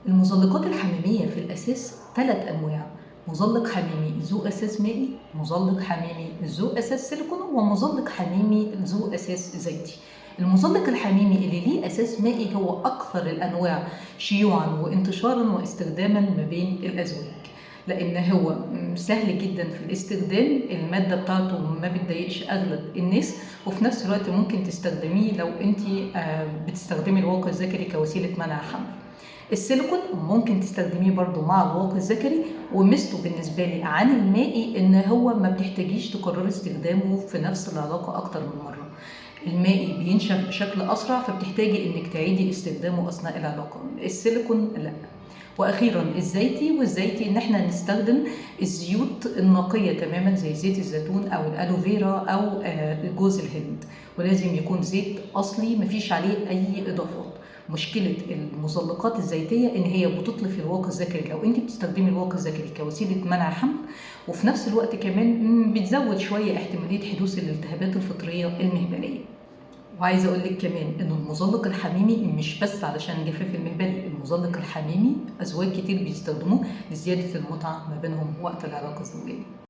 المزلقات الحميمية في الأساس 3 أنواع: مزلق حميمي ذو أساس مائي، مزلق حميمي ذو أساس سيليكون، ومزلق حميمي ذو أساس زيتي. المزلق الحميمي اللي ليه أساس مائي هو أكثر الأنواع شيوعا وانتشارا واستخداما ما بين الأزواج، لأن هو سهل جدا في الاستخدام، المادة بتاعته ما بتضايقش أغلب الناس، وفي نفس الوقت ممكن تستخدميه لو أنت بتستخدمي الواقي الذكري كوسيلة منع حمل. السيليكون ممكن تستخدميه برضو مع الواقي الذكري، وميزته بالنسبة لي عن المائي إن هو ما بتحتاجيش تكرري استخدامه في نفس العلاقة أكتر من مرة. المائي بينشف بشكل أسرع، فبتحتاجي إنك تعيدي استخدامه أثناء العلاقة. السيليكون لا. واخيرا الزيتي، والزيتي ان احنا نستخدم الزيوت النقية تماما زي زيت الزيتون او الالوفيرا او جوز الهند، ولازم يكون زيت اصلي مفيش عليه اي اضافات. مشكلة المزلقات الزيتيه ان هي بتتلف الواقي الذكري لو انت بتستخدمي الواقي الذكري كوسيلة منع حمل، وفي نفس الوقت كمان بتزود شوية احتمالية حدوث الالتهابات الفطرية المهبليه. وعايزه اقول لك كمان ان المزلق الحميمي مش بس علشان جفاف المهبلي، المزلق الحميمي ازواج كتير بيستخدموه لزيادة المتعة ما بينهم وقت العلاقة الزوجية.